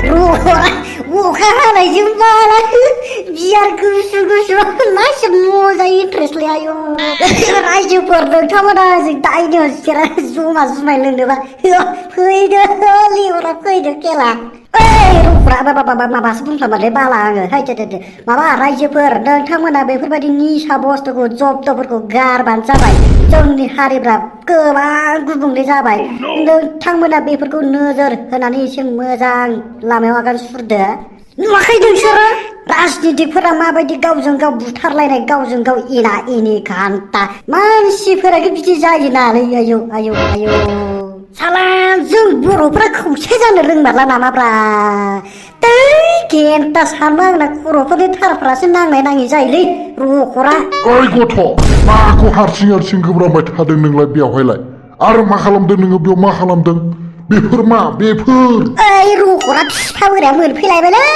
अखा हानायजों बाला बियार गुसु गुसु मासे मोजां इन्ट्रेस्टलै आयौ रायजोफोर नोंथांमोना जों दायनो सिरा जमा जुमाय लोंनोबा फैदो लिउरा फैदो खेला ओइ रुफ्रा माबासो बुंफ्लांबायलै बाला आङो हाय माबा रायजोफोर नोंथांमोना बेफोरबायदि निसा बुस्थुखौ जब्दफोरखौ गारबानो जाबाय जोंनि हारिफ्रा गोबां गुबुंले जाबाय नोंथांमोना बेफोरखौ नोजोर होनानै एसे मोजां लामायाव आगान सुरदो नुवाखै नोंसोरो राजनितिकफोरा माबायदि गावजों गाव बुथारलायनाय गावजों गाव एना एनि घान्टा मानसिफोरा बिदि जायो नालै आयौ आयौ आयौ साला जों बर'फ्रा खौसे जानो रोंमारला नामाब्रा दै गेन्टा सानबा आंना खर'फोरनि थारफ्रासो नांनाय नाङि जायोलै रखरा ओइ गथ' माखौ हारसिं हारसिं गोब्राबबाय थादों नोंलाय बेयावहायलाय आरो मा खालामदों नोङो बेयाव मा खालामदों बेफोर मा बेफोर ओइ रखरा फिफा बोराया मोनफैलायबायलै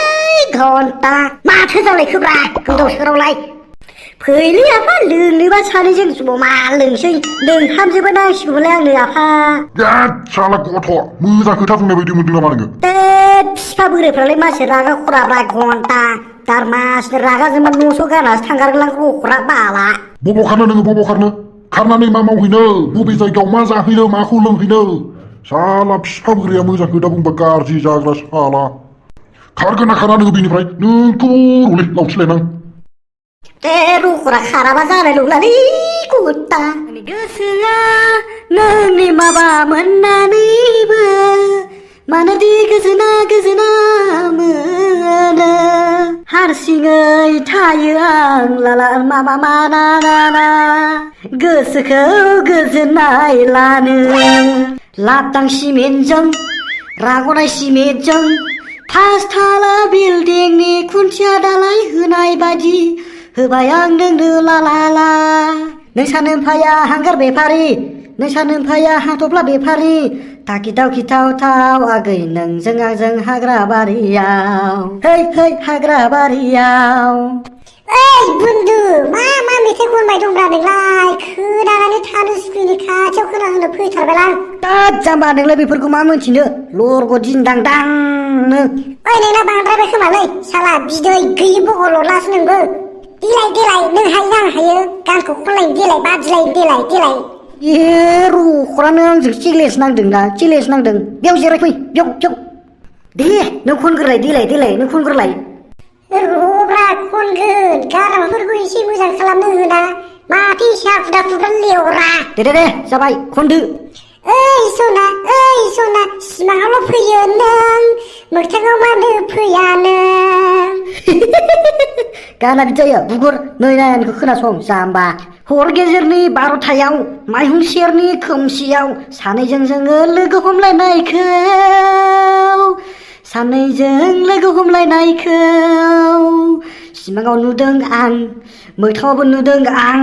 घन्टा माथो जालायखोब्रा गोदाव सोरावलाय फैलै आफा लोंनोबा सानैजों जमा लोंसै नोंहामजोबो नांसिगौमोनलाय आंनो आफा बिराद साला गथ' मोजां खोथा बुंनाय बायदि मोनदों नामा नोङो फिफा बोरायफ्रालाय मानसि रागा खराब्रा घन्टा दार मासनि रागा जोंबा न'स' गानासो थांगारगोनलां रखरा बाला बबाव खारनो नोङो बबाव खारनो खारनानै मा मावहैनो बबे जायगायाव मा जाहैनो माखौ लोंहैनो साला फिफा बोराया मोजां खोथा बुंबा गाज्रि जाग्रा साला खारगोन ना खारा नोङो बेनिफ्राय नोंखौ रलै लावथिलायनां रखरा खाराबा जानाय नंलालै गथा गोसोआ नोंनि माबा मोननानैबो मानोदि गोजोना गोजोना मोनो हारसिङै थायो आं लाला माबा माना नाना गोसोखौ गोजोननाय लानो लाबदां सिमेन्टजों रागनाय सिमेन्टजों पासथाला बिल्डिंनि खुन्थिया दालाय होनाय बायदि होबाय आं नोंनो ला ला ला नोंसा नोमफाया हांगार बेफारि नोंसा नोमफाया हाथफ्ला बेफारि थाखिथाव खिथाव थाव आगै नोंजों आंजों हाग्रा बारियाव है है हाग्रा बारियाव ओइ बुन्दु मा मेथाइ खनबाय दंब्रा नोंलाय खोनानानै थानो सुखुयैनि खाथियाव खोनाहोनो फैथारबायलां दाद जाम्बा नोंलाय बेफोरखौ मा मोनथिनो लरग' दिन्दां दांनो ओइ नोंना बांद्रायबाय खोमालै साला बिदै गैयि बहरल'लासो नोंबो देलाय देलाय नों हायो आं हायो गानखौ खनलायनो देलाय बादिलाय देलाय देलाय ए रखरानो आंजों चेलेन्ज नांदोंना चेलेन्ज नांदों बेयाव जिरायफै बेयाव दे नों खनग्रोलाय देलाय देलाय नों खनग्रोलाय रब्रा खनगोन गारामाफोरखौ एसे मोजां खालामनो होना माथो एसे हाखुदा खुदा लेवरा दे जाबाय खनदो ओइ सना सिमाङावल' फैयो नों मोगथाङाव मानो फैया नों गाना बिदि जायो बुगुर नै नायखौ खोनासं जाम्बा हर गेजेरनि 12थायाव माइहुं सेरनि खोमसियाव सानैजों जोङो लोगो हमलायनायखौ सानैजों लोगो हमलायनायखौ सिमाङाव नुदों आं मोगथाङावबो नुदों आं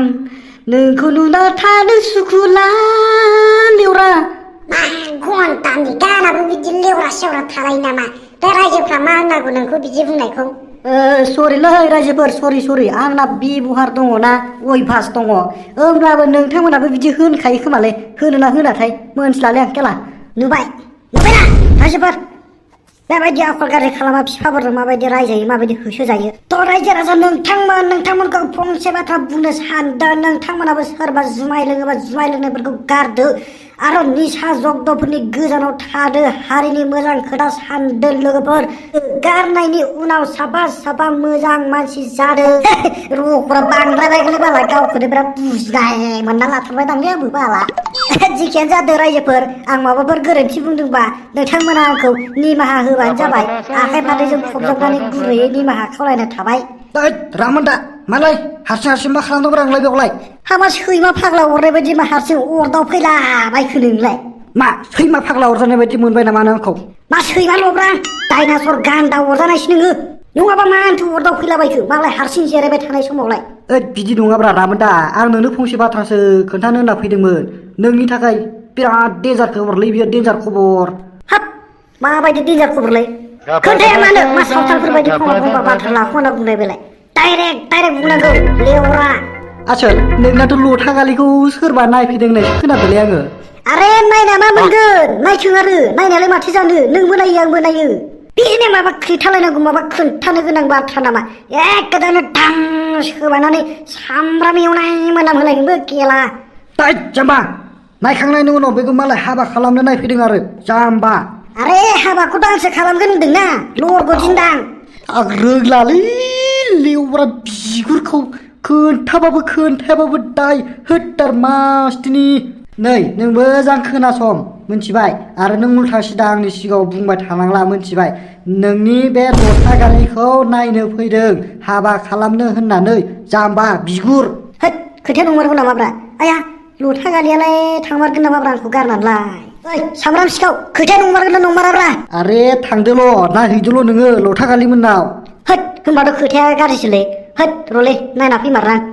नोंखौ नुना थानो सुखुला लेवरा घन्टानि गानाबो बिदि लेवरा सेवरा थालायो नामा दा रायजोफ्रा मा होननांगौ नोंखौ बिदि बुंनायखौ सरिलै रायजोफोर सरि आंना बेबहार दङना अयभास दङ होमब्लाबो नोंथांमोनाबो बिदि होनखायो खोमालै होनोना होनाथाय मोनथिलालै आं खेला नुबायना रायजोफोर बेबायदि आखल गाज्रि खालामा फिफाफोरजों माबायदि रायजायो माबायदि होसोजायो थ' रायजो राजा नोंथांमोनखौ फंसे बाथ्रा बुंनो सानदों नोंथांमोनाबो सोरबा जुमाय लोङोबा जुमाय लोंनायफोरखौ गारदो आरो निसा जग्दफोरनि गोजानाव थादो हारिनि मोजां खोथा सानदो लोगोफोर गारनायनि उनाव साफा मोजां मानसि जादो रखरा बांद्रायबाय बाला गावखौनो बिराद बुजिनाय मोनना लाथारबाय दांलै आंबो बाला जिखियानो जादों रायजोफोर आं माबाफोर गोरोन्थि बुंदोंबा नोंथांमोना आंखौ निमाहा होबानो जाबाय आखाइ फारनैजों खबजाबनानै गुरैयै निमाहा खावलायना थाबाय रामोनदा मालाय हारसिं मा खालामदोंब्रा आंलाय बेवलाय हामा सैमा फाग्ला अरनाय बायदि मा हारसिं अरदाव फैला बायखो नोंलाय मा सैमा फाग्ला अरजानाय बायदि मोनबाय नामा नों आंखौ मा सैमा लब्रा डाइनासर गान्दा अरजानायसो नोङो नङाबा मानथो अरदाव फैलाबायखो मालाय हारसिं जिरायबाय थानाय समावलाय बिदि नङाब्रा रामोनदा आं नोंनो फंसे बाथ्रासो खोन्थानो होनना फैदोंमोन नोंनि थाखाय बिराद डेन्जार खबरलै बियो डेन्जार खबर हाब माबायदि डेन्जार खबरलै खोन्थाया मानो मा सावथालफोर बायदि फंबा बाथ्रा लाख'ना बुंनाय बेलाय डाइरेक्ट बुंनांगौ लेवरा आसोल नोंनाथ' लथा गालिखौ सोरबा नायफैदों होननायसो खोनादोंलै आङो आरे नायना मा मोनगोन नायथों आरो नायनायालाय माथो जानो नोंबो नायो आंबो नायो बेनो माबा खिथालायनांगौ माबा खोन्थानो गोनां बाथ्रा नामा एकदम दां सोबानानै सामब्राम एवनाय मोनामहोलायगोनबो गेला दाय जाम्बा नायखांनायनि उनाव बेखौ मालाय हाबा खालामनो नायफैदों आरो जाम्बा आरे हाबाखौथ' आंसो खालामगोन होनदोंना लरग' दिन्दां आं रोंलालै लेवरा बिगुरखौ खोन्थायाबाबो दाय होथार मासथिनि नै नों मोजां खोनासं मिथिबाय आरो नों उल्था सिदा आंनि सिगाङाव बुंबाय थानांला मिथिबाय नोंनि बे लथा गालिखौ नायनो फैदों हाबा खालामनो होननानै जाम्बा बिगुर होद खोथाया नंमारगौ नामाब्रा आया लथा गालियालाय थांमारगोन नामाब्रा आंखौ गारनानैलाय ओइ सामब्राम सिखाव खोथाया नंमारगोन ना नंमाराब्रा आरे थांदोल' नायहैदोल' नोङो लथा गालिमोननाव होद होनबाथ' खोथाया गाज्रिसोलै होद रलै नायना फैमारनां